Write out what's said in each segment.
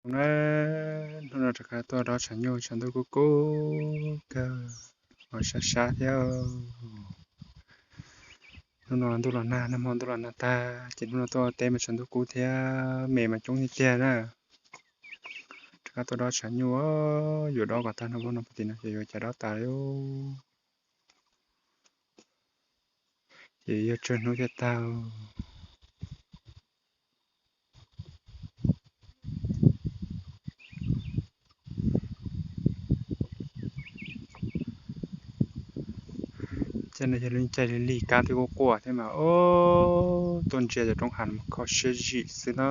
Na, hnub no rov qab tuaj dob tshav nyuj, tshav ntuj kub kub kawg, ho sab sab thiab. Hnub no ntuj los nag, nag hmo ntuj los nag tag, ces hnub no tuaj teb mas tshav ntuj kub thiab me mas coob tiag tiag na. Rov qab tuaj dob tshav nyuj, yuav dob kom tag no, no puag tim no ces yuav cas dob tas li. Ces yog tsawg hnub thiaj tag. Caij no yog lub caij lig lig, kab twb quaj quaj thiab mas, o, tuaj ntsia cov roob hav no mas kho siab zim xwb na.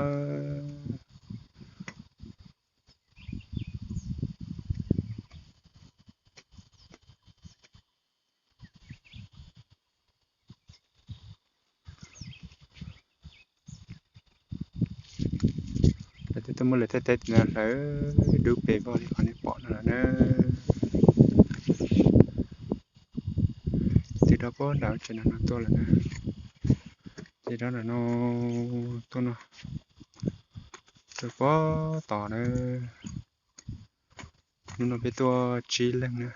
Lawv twb tuaj muab lawv tej teb tim no hlawv dub pes vog li qhov nej pom no lawm na. Ces twb dob puag nram tsev no no tuaj lawm na. Ces dob nram no tuaj no, rau puag tod na. Hnub no peb tuaj tsib leeg na.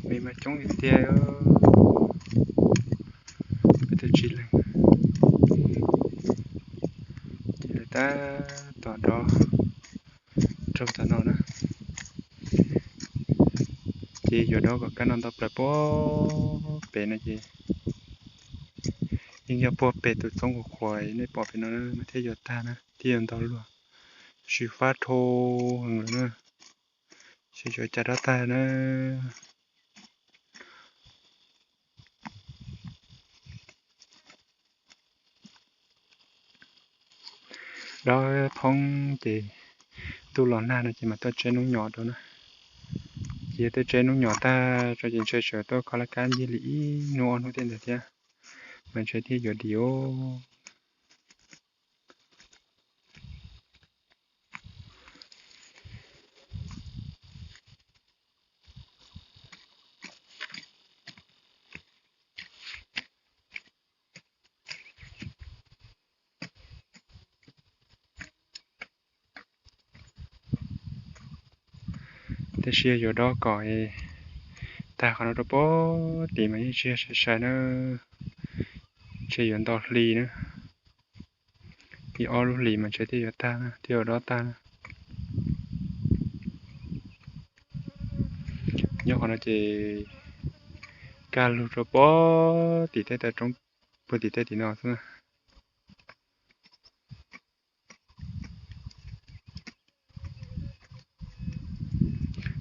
Me mas coob tiag tiag, peb tuaj tsib leeg. Ces lawv tab tom dob rau tom no na. Ces yuav dob kom kab no nto plaws puag pem no ces yeej yog puag pem tus txoob qhuav qhuav nej pom pem no mas thiaj yuav tag na, thiaj yuav nto luag. Tab sis fab dhau heev lawm na, seb yuav cas dob tag na. Dob thoob ces ntuj los nag no ces mam tuaj tseb noob nyom rau na. Ces yog tuaj tseb noob nyom tag rau ces ntshe tseem tuaj kho laj kab ncig li ib hnub ob hnub tej ntawd thiab, mas ntshe thiaj yuav dim os. Tab sis yog yuav dob kom tag qhov no rau puag tim mas yeej tsis yog sai sai na, ntshe yuav nto hli na. Ib ob lub hlis mas ntshe thiaj yuav tag na, thiaj yuav dob tag na. Nyob qhov no ces kaj lug rau puag tim tej taw roob puag tim tej tim no xwb na.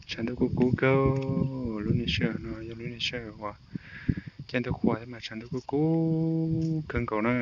Tshav ntuj kub kub kawg, lub niag sij hawm no yog lub niag sij hawm uas caij ntuj qhua thiab mas tshav ntuj kub kub kawg nkaus na.